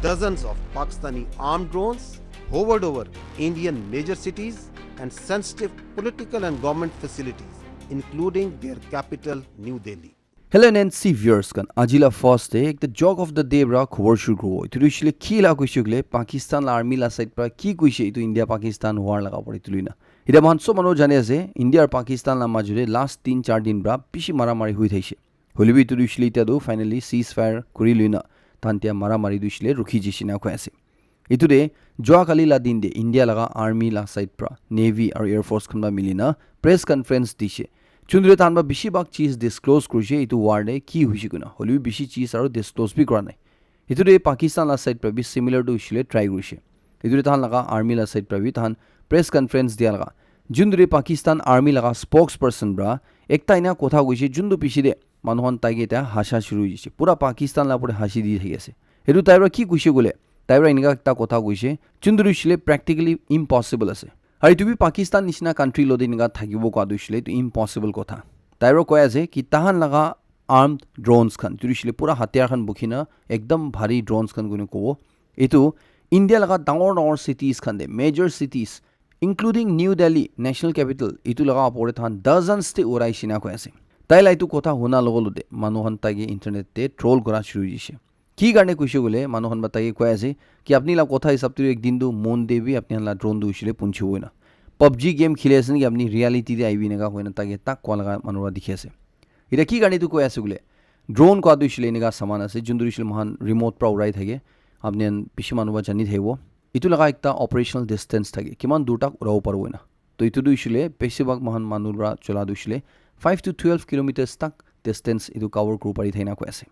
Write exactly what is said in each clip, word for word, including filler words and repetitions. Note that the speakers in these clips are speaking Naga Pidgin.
Dozens of Pakistani armed drones hovered over Indian major cities and sensitive political and government facilities, including their capital, New Delhi. Hello N N C viewers khan, aji la first day ekta joke of the day pra khobor shuru kuribo. Etu tu hoishe le ki la koishe koile, Pakistan la army la side pra ki koishe etu India Pakistan war laga opor te tuli na. Etia moikhan sob manu jani ase, India aru Pakistan la majo te last tin char din pra bishi mara mari hoi thaishe. Hoile bi etu tu hoishe le etia tu finally ceasefire kuri lui na, tahan tia mara mari tu hoishe le rukhi jishe na koi ase. Etu te jua kali la din te India laga army la side pra, navy aru air force khan pra mili na press conference dishe. Chundre tahan pra bishi bhag cheez disclose kurishe etu war te ki hoishe koina. Hoile bi bishi cheez aru disclose bi kura nai. Etu te Pakistan la side pra bi similar tu hoishe le try kurishe. Etu te tahan laga army la side pra bi tahan press conference dia laga. Chundre Pakistan army laga spokesperson pra ekta ena kotha koishe, chundu piche te manu khan tai ke eta hasha shuru hoi jishe. Pura Pakistan la pura hasi di thaki ase. Etu tai pra ki koishe koile, tai pra enika ekta kotha koishe, chundu hoishe le practically impossible ase. Aru etu bi Pakistan nishina country lo te enika thakibo koa tu hoishe le etu impossible kotha. Tai pra koi ase ki tahan laga armed drones khan, etu hoishe le pura hatiyar khan bukhi na ekdam bhari drones khan koina kobo. Etu India laga dangor dangor cities khan te, major cities, including New Delhi, national capital, etu laga opor te tahan dozens te urai shina koi ase. Tai la etu kotha huna logo lote manu khan tai ke internet te troll kura shuru hoi jishe. Ki karne koishe koile manu khan ba tai ke koi ase ki apni la kotha hisab te ek din tu mon te bi apni khan la drone tu hoishe le punchibo na. PUBG game khili ase naki apni reality te aibi enika koina tai ke tak koa laga manu para dikhi ase. Etia ki karne etu koi ase koile, drone koa tu hoishe le enika saman ase, jun tu hoishe le moikhan remote pra urai thake, apni khan bishi manu para jani thakibo. Etu laga ekta operational distance thake, kiman dur tak urabo paribo ena. To etu tu hoishe le besi bhag moikhan manu para chola tu hoishe le five to twelve kilometers tak distance etu cover kuribo pari thakina koi ase.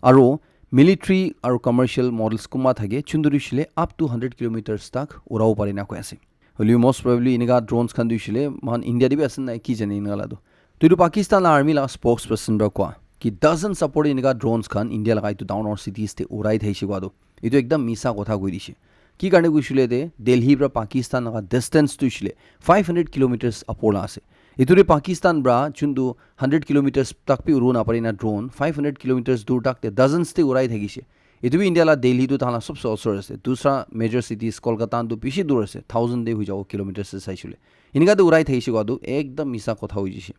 Aru military aru commercial models kunba thake, chun tu hoishe le up to hundred kilometers tak urabo pari na koi ase. Hoilebi most probably enika drones khan tu hoishe le moikhan India te bi ase nai ki jane enika la tu. To etu Pakistan la army la spokesperson para koa ki dozen support enika drones khan India laga etu dangor dangor cities te urai thaishe koa tu. Etu ekdam misa kotha koi dishe. Ki karne koishe koile te Delhi para Pakistan laga distance tu hoishe le five hundred kilometers apor la ase. Etu te Pakistan para chun tu hundred kilometers tak bi uru na pare na drone five hundred kilometers dur tak te dozens te urai thakishe. Etu bi India la Delhi tu tahan la sobse osor ase. Dusra major cities, Kolkata tu bishi dur ase, thousand te hoi jabo kilometers te saishe koile. Enika te urai thakishe koa tu ekdam misa kotha hoi jishe.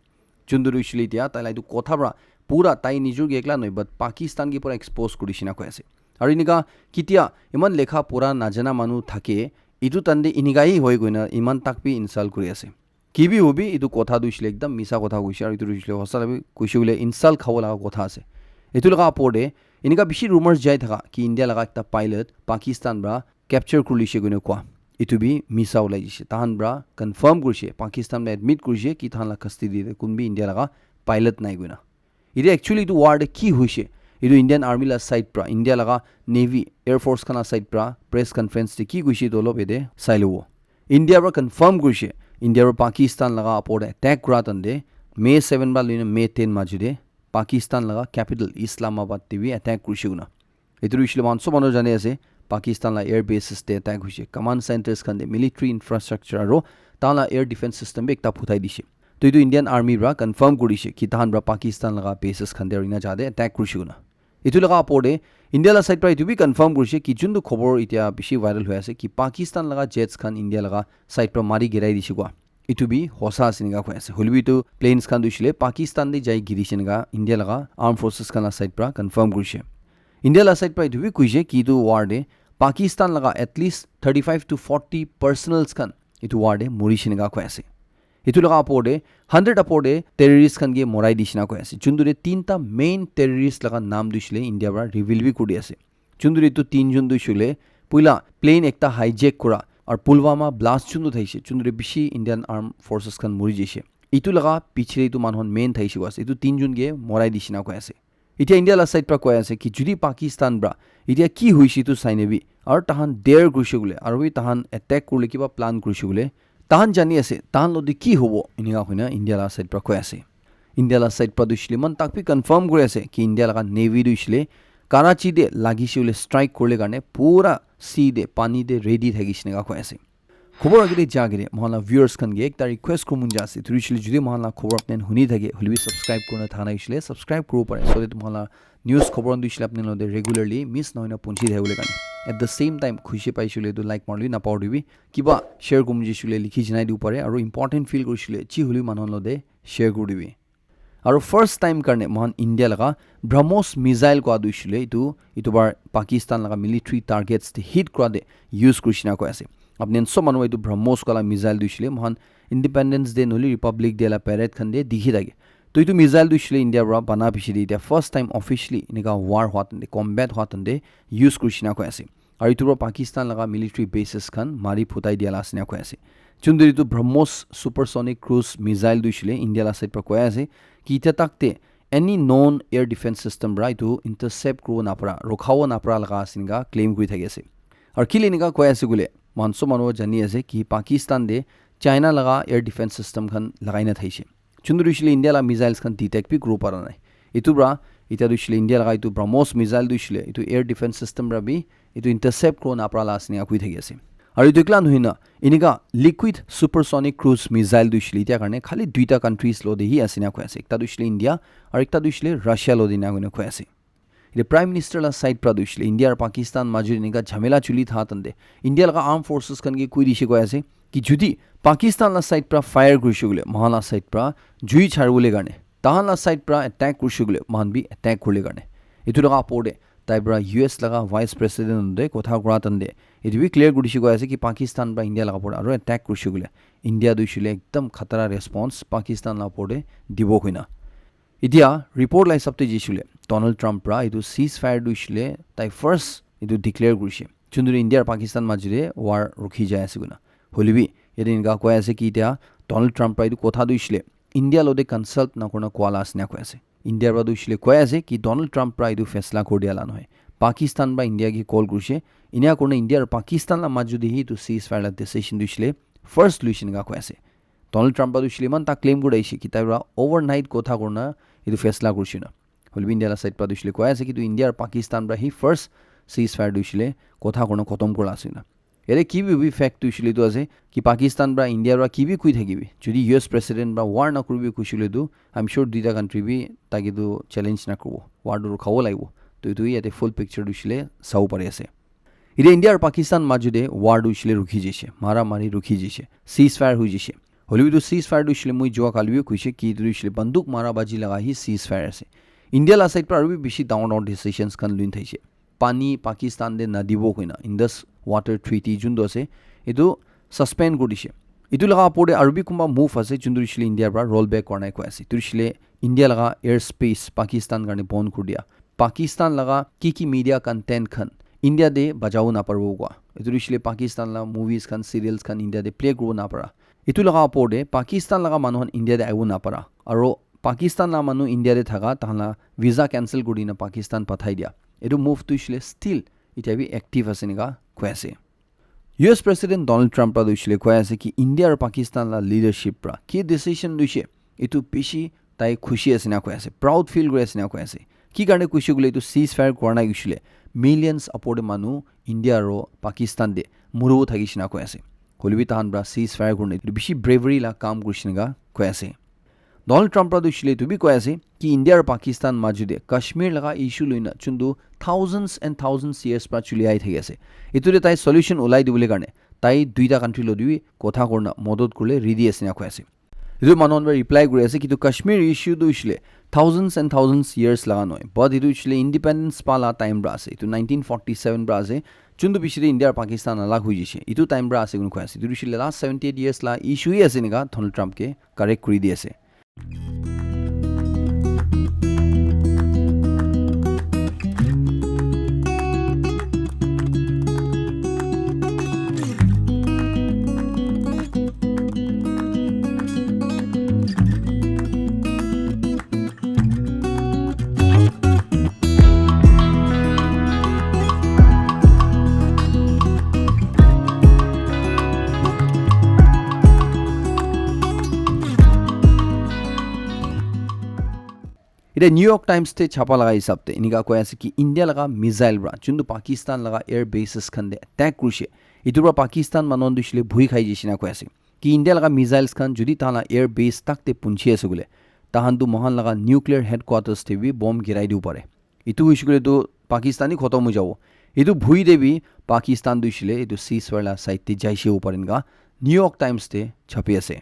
Chun tu hoishe le etia tai la etu kotha para pura tai nijor ke ekla nohoi, but Pakistan ke pura expose kuri dishe na koi ase. Aru enika ketia iman lekha pura najana manu thake, etu time te enika hi hoi koina iman tak bi insult kuri ase. Ki bi hobi, etu kotha tu hoishe le ekdam misa kotha koishe, aru etu tu hoishe le hosa la bi koishe koile insult khabo laga kotha ase. Etu laga opor te enika bishi rumors jai thaka ki India laga ekta pilot Pakistan para capture kuri lishe koina koa. Etu bi misa ulai dishe. Tahan para confirm kurishe, Pakistan para admit kurishe ki tahan la custody te kun bi India laga pilot nai koina. Etu actually etu war te ki hoishe? Etu Indian Army la side pra, India laga Navy, Air Force khan la side pra press conference te ki koishe etu olop yate sai lobo. India pra confirm kurishe, India pra Pakistan laga opor te attack kura time te May seven pra loina May ten majo te Pakistan laga capital Islamabad te bi attack kurishe koina. Etu tu hoishe le moikhan sob manu jani ase, Pakistan la air bases te attack hoishe, command centers khan te military infrastructure aru tahan la air defense system bi ekta phutai dishe. To etu Indian Army pra confirm kuri dishe ki tahan pra Pakistan laga bases khan te aru ena jaga te attack kurishe koina. Etu laga opor te India la side pra etu bi confirm kurishe ki jun tu khobor etia bishi viral hoi ase ki Pakistan laga jets khan India laga side pra mari girai dishe koa. Etu bi hosa ase enika koi ase. Hoilebi etu planes khan tu hoishe le Pakistan te jai girishe enika India laga armed forces khan la side pra confirm kurishe. India la side pra etu bi koishe ki etu war te Pakistan laga at least thirty-five to forty personals khan etu war te morishe enika koi ase. Etu laga opor te hundred opor te terrorist khan ke morai dishe na koi ase. Jun tu te tinta main terrorist laga naam tu hoishe le India pra reveal bi kuri ase. Chunduri tu tin jun tu hoishe koile, puila plane ekta hijack kura, aru Pulwama blast chundu thaishe, chunduri bishi Indian Armed Forces khan muri jaishe. Etu laga piche te etu manu khan main thaishe koa ase, etu tin jun ke morai dishe na koi ase. Etia India la side pra koi ase ki jodi Pakistan pra etia ki hoishe etu sai nabi, aru tahan dare kurishe koile, aru bi tahan attack kuribole kiba plan kurishe koile, tahan jani ase, tahan lode ki hobo, enika hoina India la side pra koi ase. India la side pra tu hoishe le eman tak bi confirm kuri ase ki India laga navy tu hoishe le Karachi te lagishe koile strike kuribole karne pura sea te, pani te ready thakishe enika koi ase. Khobor agete ja agete moikhan la viewers khan ke ekta request kuribo mon jai ase. Etu hoishe le jodi moikhan la khobor apni khan huni thake, hoile bi subscribe kurina thaka nai hoishe le subscribe kuribo pare. So that moikhan la news khobor khan tu hoishe le apni khan logote regularly miss nohoina punchi thakibole karne. At the same time, khushi paishe le tu like maribole napahoribi. Kiba share kuribo mon jaishe le likhi janai dibo pare. Aru important feel kurishe le chi hoile manu khan logote share kuri dibi. Aru first time karne moikhan India laga BrahMos missile koa tu hoishe le etu, etu bar Pakistan laga military targets te hit kura te use kurishe na koi ase. Apni khan sob manu etu BrahMos koa la missile tu hoishe le moikhan Independence Day nohoile Republic Day la parade khan te dikhi thake. To etu missile tu hoishe le India para bana piche te etia first time officially enika war hua tante, combat hua tante use kurishe na koi ase. Aru etu para Pakistan laga military bases khan mari phutai dia la ase na koi ase. Chuntu etu BrahMos supersonic cruise missile tu hoishe le India la side para koi ase ki etia tak te any known air defense system para etu intercept kuribo napara, rokhabo napara laga ase enika claim kuri thaki ase. Aru kile enika koi ase koile, moikhan sob manu jani ase ki Pakistan te China laga air defense system khan lagai na thaishe. Chuntu hoishe le India la missiles khan detect bi kuribo para nai. Etu para, etia tu hoishe le India laga etu BrahMos missile tu hoishe le etu air defense system para bi etu intercept kuribo napara la ase enika koi thaki ase. Aru etu ekla nohoi na, enika liquid supersonic cruise missile tu hoishe le etia karne khali duita countries logote hi ase enika koi ase. Ekta tu hoishe le India, aru ekta tu hoishe le Russia logote enika koi ase. Etu Prime Minister la side para tu hoishe le India aru Pakistan majo te enika jhamela chuli tha tante, India laga armed forces khan ke koi dishe koi ase ki jodi Pakistan la side para fire kurishe koile, moikhan la side para jui chari bole karne, tahan la side para attack kurishe koile, moikhan bi attack kuribole karne. Etu laga opor te tai para U S laga Vice President te kotha kura tante, etu bi clear kuri dishe koi ase ki Pakistan para India laga opor te aru attack kurishe koile, India tu hoishe le ekdam khatara response Pakistan la opor te dibo koina. Etia report la hisab te jaishe le Donald Trump para etu ceasefire tu hoishe le tai first etu declare kurishe. Chuntu India aru Pakistan majo te war rukhi jai ase koina. Hoile bi yate enika koi ase ki etia Donald Trump para etu kotha tu hoishe le India logote consult nakurina koa la ase enika koi ase. India para tu hoishe le koi ase ki Donald Trump para etu faisla kuri dia la nohoi. Pakistan para India ke call kurishe. Enika kurina India aru Pakistan la majo te hi etu ceasefire la decision tu hoishe le first loishe enika koi ase. Donald Trump para tu hoishe le iman ta claim kuri ahishe ki tai para overnight kotha kurina etu faisla kurishe na. Hoile bi India la side para tu hoishe le koi ase ki tu India aru Pakistan para hi first ceasefire tu hoishe le kotha kurina khotom kura ase na. Yate ki bi, bi fact tu hoishe le etu ase ki Pakistan para India para ki bi koi thaki bi, jodi U S President para war nakuribi koishe le tu, I'm sure duita country bi tai ke tu challenge nakuribo, war tu rukhabo lagibo. To etu yate full picture tu hoishe le sabo pari ase. Etia India aru Pakistan majo te war tu hoishe le rukhi jaishe, mara mari rukhi jaishe, ceasefire hoi jaishe. Hoile bi tu ceasefire tu hoishe le moi jua kali bi koishe ki etu tu hoishe le banduk mara baji laga hi ceasefire ase. India la side para aru bi bishi dangor dangor decisions khan loi thaishe. Pani Pakistan te nadibo koina Indus Water Treaty juntu ase, etu suspend kuri dishe. Etu laga opor te aru bi kunba move ase juntu hoishe le India para roll back kura nai koi ase. Etu hoishe le India laga air space Pakistan karne bon kuri dia. Pakistan laga ki ki media content khan India te bajabo naparibo koa. Etu hoishe le Pakistan la movies khan, serials khan India te play kuribo napara. Etu laga opor te Pakistan laga manu khan India te ahibo napara. Aru Pakistan la manu India te thaka tahan la visa cancel kuri dina Pakistan pathai dia. Etu move tu hoishe le still etia bi active ase enika koi ase. U S President Donald Trump para tu hoishe le koi ase ki India aru Pakistan la leadership para ki decision loishe, etu bishi tai khushi ase enika koi ase, proud feel kuri ase enika koi ase. Ki karne khushi koile etu ceasefire kura nai hoishe le millions opor te manu India aru Pakistan te muribo thakishe enika koi ase. Hoile bi tahan para ceasefire kurina etu bishi bravery la kam kurishe enika koi ase. Donald Trump para tu hoishe le etu bi koi ase ki India aru Pakistan majo te Kashmir laga issue loina juntu thousands and thousands years para chuli ahi thaki ase. Etu te tai solution ulai dibole karne tai duita country logote bi kotha kurina modot kuribole ready ase enika koi ase. Etu manu khan para reply kuri ase ki etu Kashmir issue tu hoishe le thousands and thousands years laga nohoi, but etu hoishe le independence pa la time para ase, etu nineteen forty seven para ase, juntu piche te India aru Pakistan alag hoi jaishe, etu time para ase koina koi ase. Etu hoishe le last seventy eight years la issue hi ase enika Donald Trump ke correct kuri di ase. Ite New York Times te chapa laga hisab te enika koi ase ki India laga missile pra juntu Pakistan laga air bases khan te attack kurishe, itu pra Pakistan manu khan tu hoishe le bhui khai jaishe na koi ase ki India laga missiles khan jodi tahan la air base tak te punchi ase koile, tahan tu mohan laga nuclear headquarters te bi bomb girai dibo pare. Itu hoishe koile tu Pakistan hi khotom hoi jabo. Itu bhui te bi Pakistan tu hoishe le itu ceasefire la side te jaishe bo pare enika New York Times te chapi ase.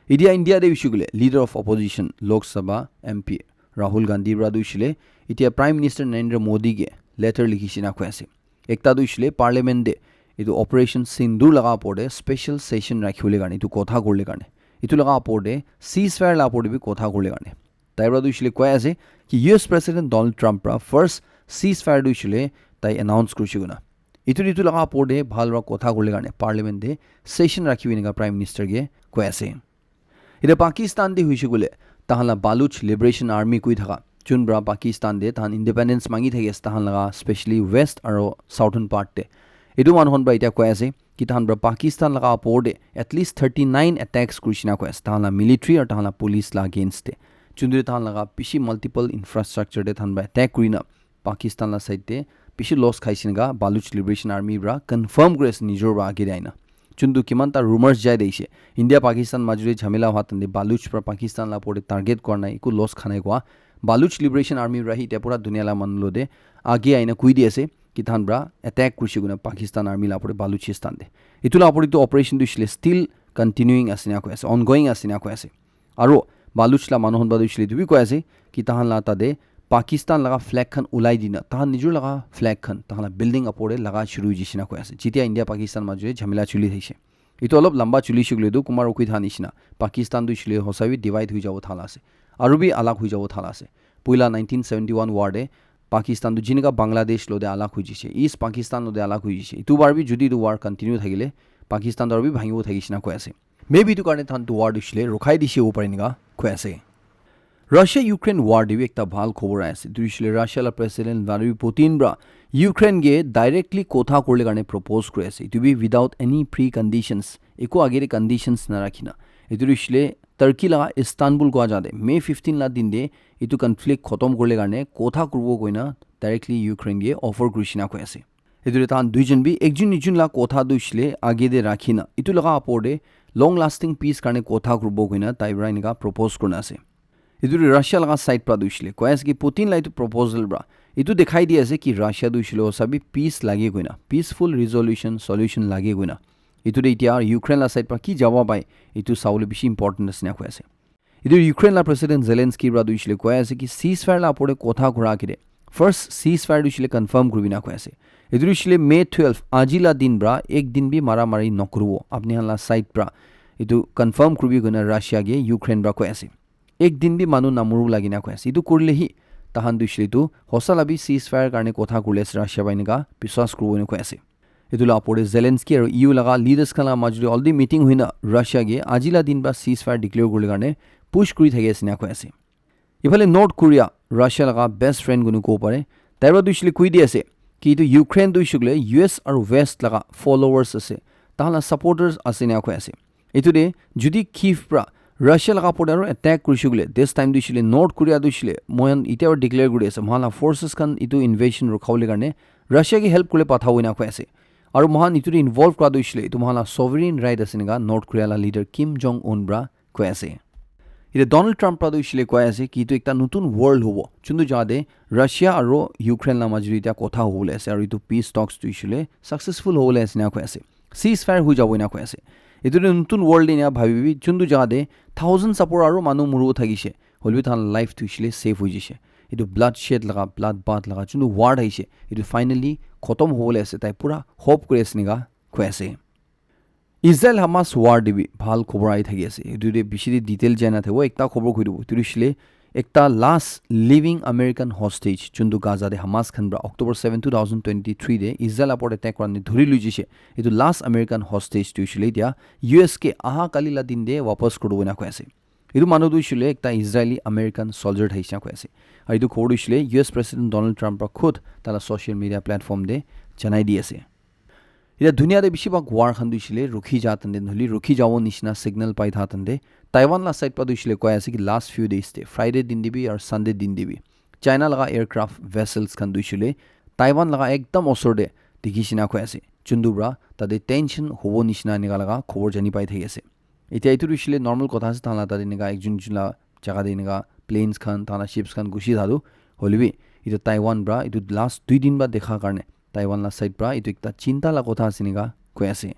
Itia India te hoishe koile leader of opposition Lok Sabha M P Rahul Gandhi pra tu hoishe le itia Prime Minister Narendra Modi ke letter likhishe na koi ase. Ekta tu hoishe le parliament te itu Operation Sindoor laga opor te special session rakhibole karne, itu kotha kuribole karne, itu laga opor te ceasefire la opor te bi kotha kuribole karne. Tai pra tu hoishe le koi ase ki U S President Donald Trump pra first ceasefire tu hoishe le tai announce kurishe koina. Itu itu laga opor te bhal pra kotha kuribole karne parliament te session rakhibi enika Prime Minister ke koi ase. Ite Pakistan te hoishe koile tahan la Baloch Liberation Army koi thaka, jun pra Pakistan te tahan independence mangi thaki ase tahan laga specially west aro southern part te. Itu manu khan pra itia koi ase ki tahan pra Pakistan laga opor te at least thirty nine attacks kurishe na koi ase tahan la military aro tahan la police la against te. Juntu tahan laga bishi multiple infrastructure te tahan pra attack kurina Pakistan la side te bishi loss khaishe enika Baloch Liberation Army pra confirm kuri ase nijor pra age te aina. Juntu kiman ta rumors jai de ase India Pakistan major te jhamela hua tante Baloch pra Pakistan la opor te target kura nai, eku loss kha nai kua. Baloch Liberation Army pra hi itia pura dunia la manu lo te age aina koi di ase ki tahan pra attack kurishe koina Pakistan Army la opor te Balochistan te. Itu la opor te operation tu hoishe le still continuing ase na koi ase, ongoing ase na koi ase. Aro Baloch la manu khan pra tu hoishe le itu bi koi ase ki tahan la tate Pakistan laga flag khan ulai dina, tahan nijor laga flag khan, tahan la building opor te laga shuru hoi jaishe na koi ase. Jitia India Pakistan major te jhamela chuli thaishe. Itu olop lamba chuli shikle tu kumar ukhi tha nishina. Pakistan tu hoishe le hosa bi divide hoi jabo thala ase. Aru bi alag hoi jabo thala ase. Puila nineteen seventy one war te Pakistan tu jinika Bangladesh lo te alag hoi jaishe. East Pakistan lo te alag hoi jaishe. Itu bar bi jodi itu war continue thakile, Pakistan tu aru bi bhangibo thakishe na koi ase. Maybe itu karne tahan tu war tu hoishe le rokhai dishe bo pare enika koi ase. Russia Ukraine war te bi ekta bhal khobor ahi ase. Itu hoishe le Russia la President Vladimir Putin pra Ukraine ke directly kotha kuribole karne propose kuri ase. Itu bi without any preconditions, eku age te conditions narakhina. Itu hoishe le Turkey laga Istanbul kua jaga te May fifteen la din te itu conflict khotom kuribole karne kotha kuribo koina directly Ukraine ke offer kurishe na koi ase. Etu te tahan duijon bi ekjon ekjon la kotha tu hoishe le age te rakhi na, etu laga opor te long lasting peace karne kotha kuribo koina tai para enika propose kurina ase. Etu te Russia laga side para tu hoishe le koi ase ki Putin la etu proposal para etu dikhai di ase ki Russia tu hoishe le hosa bi peace lage koina, peaceful resolution, solution lage koina. Etu te etia Ukraine la side para ki jawab ahe, etu sabole bishi important ase na koi ase. Etu Ukraine la President Zelensky para tu hoishe le koi ase ki ceasefire la opor te kotha kura age te first ceasefire tu hoishe le confirm kuribi na koi ase. Etu tu hoishe le May twelve, aji la din para ek din bi mara mari nokuribo. Apni khan la side para etu confirm kuribi koina Russia ke Ukraine para koi ase. Ek din bi manu namuru lagi na koi ase. Etu kurile hi tahan tu hoishe le tu hosa la bi ceasefire karne kotha kurile ase Russia para enika biswas kuribo ena koi ase. Etu la opor te Zelensky aru E U laga leaders khan laga majot te already meeting hoina Russia ke aji la din para ceasefire declare kuribole karne push kuri thaki ase ena koi ase. Ifale North Korea, Russia laga best friend kunu kobo pare, tai para tu hoishe le koi di ase ki etu Ukraine tu hoishe koile U S aru West laga followers ase, tahan la supporters ase ena koi ase. Etu te jodi Kyiv para Russia laga opor te aru attack kurishe koile, this time tu hoishe le North Korea tu hoishe le moi khan etia para declare kuri ase, moikhan la forces khan etu invasion rukhabole karne Russia ke help kuribole pathabo ena koi ase. Aru moikhan etu te involve kura tu hoishe le etu moikhan la sovereign right ase enika North Korea la leader Kim Jong Un para koi ase. Etia Donald Trump para tu hoishe le koi ase ki etu ekta notun world hobo, juntu jaga te Russia aru Ukraine la majot te etia kotha hobole ase aru etu peace talks tu hoishe le successful hobole ase ena koi ase. Ceasefire hoi jabo ena koi ase. Etu tu notun world ena bhabibi juntu jaga te thousand support aru manu muribo thakishe, hoilebi tahan life tu hoishe le save hoi jaishe. Etu bloodshed laga, bloodbath laga juntu war thakishe, etu finally khotom hobole ase, tai pura hope kuri ase ena koi ase. Israel Hamas war te bi bhal khobor ahi thaki ase. Etu te bishi te detail jai na thakibo, ekta khobor koi dibo. Etu hoishe le ekta last living American hostage, juntu Gaza te Hamas khan para October seven, two thousand twenty-three te Israel upor attack kura ni dhuri lui jishe. Etu last American hostage tu hoishe le etia U S ke aha kali la din te wapas kuri dibo ena koi ase. Etu manu tu hoishe le ekta Israeli American soldier thakishe na koi ase. Aru etu khobor tu hoishe le U S President Donald Trump para khud taila social media platform te janai di ase. Etiya dunia te bishi bhag war khan tu hoishe le rukhi ja tande, nohole rukhi jabo nishina signal pai tha tande, Taiwan la side pa tu hoishe le koi ase ki last few days te, Friday din te bi aru Sunday din te bi, China laga aircraft vessels khan tu hoishe le Taiwan laga ekdam osor te dikhi shina koi ase. Chundu pra tate tension hobo nishina enika laga khobor jani pai thaki ase. Etiya etu tu hoishe le normal kotha ase, tahan la tate enika ekjun ekjun la jaga te enika planes khan, tahan la ships khan gushi tha tu, hoile bi etu Taiwan pra etu last dui din pra dekha karne Taiwan la side pra etu ekta chinta la kotha ase enika koi ase.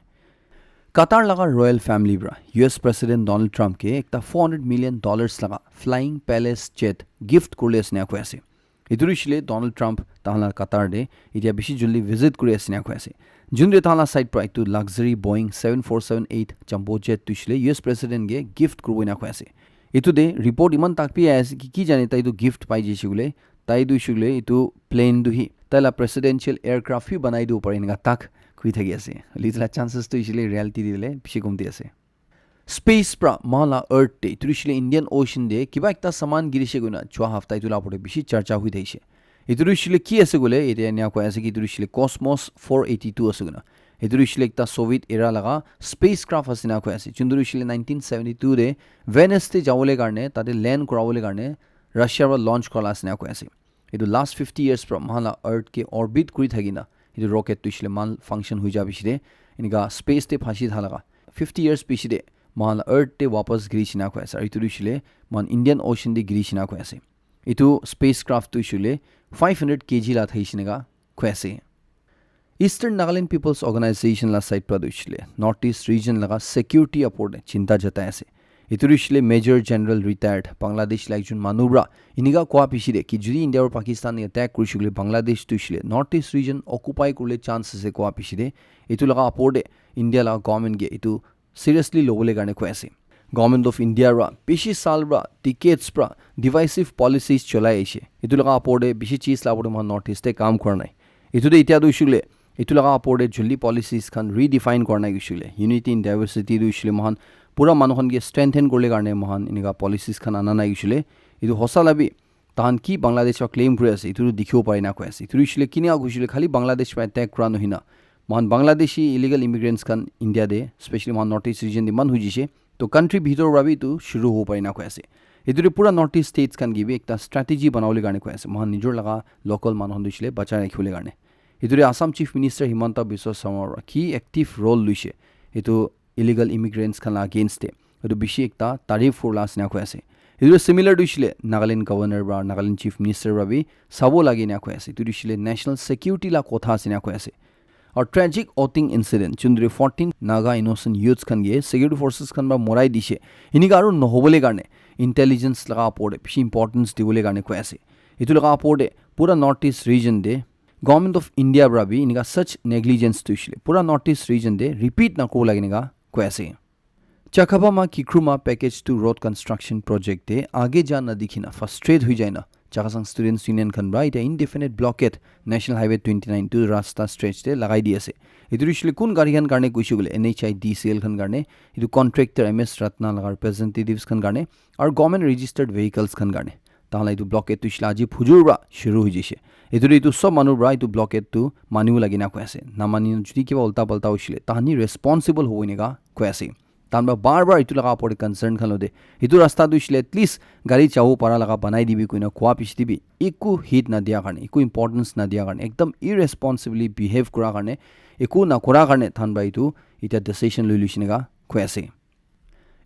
Qatar laga royal family pra U S President Donald Trump ke ekta four hundred million dollars laga Flying Palace jet gift kurle ase enika koi ase. Etu tu hoishe le Donald Trump tahan la Qatar te etiya bishi jaldi visit kuri ase enika koi ase. Jun tu tahan la side pra etu luxury Boeing seven four seven eight jumbo jet tu hoishe le U S President ke gift kuribo enika koi ase. Etu te report iman tak bi ahi ase ki, ki jane tai tu gift pai jaise koile, tai tu hoishe koile etu plane tu hi tai la presidential aircraft hi banai dibo pare enika tak koi thaki ase. Hoile etu la chances tu hoishe le reality te hoile bishi komti ase. Space pra moikhan la earth te, etu tu hoishe le Indian Ocean te kiba ekta saman girise koina jua hafta etu la opor te bishi charcha hoi thakishe. Etu tu hoishe le ki ase koile, etiya enika koi ase ki etu tu hoishe le Cosmos four eighty two ase koina. Etu tu hoishe le ekta Soviet era laga spacecraft ase enika koi ase. Jun tu hoishe le nineteen seventy two te Venus te jabole karne, tate land kurabole karne Russia pra launch kura la ase enika koi ase. Etu last fifty years pra moikhan la earth ke orbit kuri thaki na, etu rocket tu hoishe le malfunction hoi ja piche te, enika space te phansi tha laga fifty years piche te moikhan la earth te wapas giri shina koi ase. Aru etu tu hoishe le moikhan Indian Ocean te giri shina koi ase. Etu spacecraft tu hoishe le five hundred K G la thai shina koi ase. Eastern Nagaland People's Organization la side pra tu hoishe le North East region laga security opor te chinta jatai ase. Etu tu hoishe le Major General retired Bangladesh la ekjun manu pra enika koa piche te ki jodi India aru Pakistan attack kurishe koile Bangladesh tu hoishe le North East region occupy kuribole chance ase koa piche te, etu laga opor te India laga government ke etu seriously lobole karne koi ase. Government of India pra bishi saal pra, decades pra divisive policies cholai aise. Etu laga opor te bishi cheez la opor te moikhan North East te kam kura nai. Etu te etiya tu hoishe koile, etu laga opor te jaldi policies khan redefine kura nai hoishe koile, unity in diversity tu hoishe koile moikhan pura manu khan ke strengthen kuribole karne moikhan enika policies khan ana nai hoishe koile. Etu hosa la bi tahan ki Bangladesh pra claim kuri ase, etu tu dikhibo pari na koi ase. Etu tu hoishe koile kini a hoishe koile khali Bangladesh pra attack kura nohoi na, moikhan Bangladeshi illegal immigrants khan India te, specially moikhan North East region te iman hoi jaise. To country bhitor pra bi etu shuru hobo pari na koi ase. Etu tu pura North East states khan ke bi ekta strategy banabole karne koi ase. Moikhan nijor laga local manu khan tu hoishe koile bachai rakhibole karne. Etu tu Assam Chief Minister Himanta Biswa Sarma pra ki active role loise, etu illegal immigrants khan la against te, etu bishi ekta tarif kuribole ase enika koi ase. Etu similar tu hoishe koile Nagaland Governor pra, Nagaland Chief Minister pra bi sabo lage enika koi ase. Etu tu hoishe koile national security la kotha ase enika koi ase. Aru tragic outing incident, jun tu fourteen Naga innocent youths khan ke security forces khan pra morai dishe, enika aru nohobole karne intelligence laga opor te bishi importance dibole karne koi ase. Etu laga opor te pura North East region te Government of India pra bi enika such negligence tu hoishe koile pura North East region te repeat nakuribo lage enika koi ase. Chakabama Kikruma Package two Road Construction Project te aage ja na dikhi na frustrate hoi jai na Chakhesang Students Union khan pra etiya indefinite blockade National Highway twenty nine tu rasta stretch te lagai di ase. Etu tu hoishe koile kun gari khan karne koishe koile N H I D C L khan karne, etu contractor M S Ratna laga representatives khan karne, aru government registered vehicles khan karne. Tahan la etu blockade tu hoishe koile aji phujur pra shuru hoi jaise. Etu tu etu sob manu pra etu blockade tu manibo lage enika koi ase. Namani jodi kiba ulta palta hoishe koile tahan hi responsible hobo enika koi ase. Tahan pra bar bar etu laga opor te concern khan lote, etu rasta tu hoishe koile at least gari jabo para laga banai dibi koina koa piche te bi eku heed na dia karne, eku importance na dia karne, ekdam irresponsibly behave kura karne, eku na kura karne tahan pra etu etiya decision loi loise enika koi ase.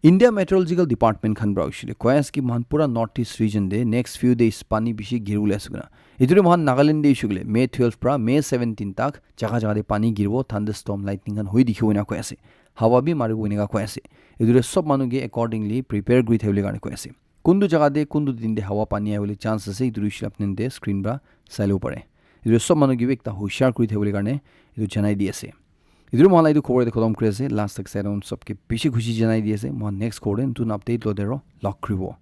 India Meteorological Department khan pra hoishe koile koi ase ki moikhan pura North East region te next few days pani bishi giribole ase koina. Etu tu moikhan Nagaland te hoishe koile May twelve pra May seventeen tak jaga jaga te pani giribo, thunderstorm, lightning khan hoi dikhibo enika koi ase. Hawa bi maribo enika koi ase. Etu tu sob manu ke accordingly prepare kuri thakibole karne koi ase. Kuntu jaga te kuntu din te hawa pani ahibole chance ase, etu tu hoishe koile apni khan te screen pra sai lobo pare. Etu tu sob manu ke bi ekta hushiar kuri thakibole karne etu janai di ase. Etu tu moikhan la etu khobor yate khotom kuri ase. Last tak sai lun sob ke bishi khushi janai di ase. Moikhan next khobor te notun update lote aro log kuribo.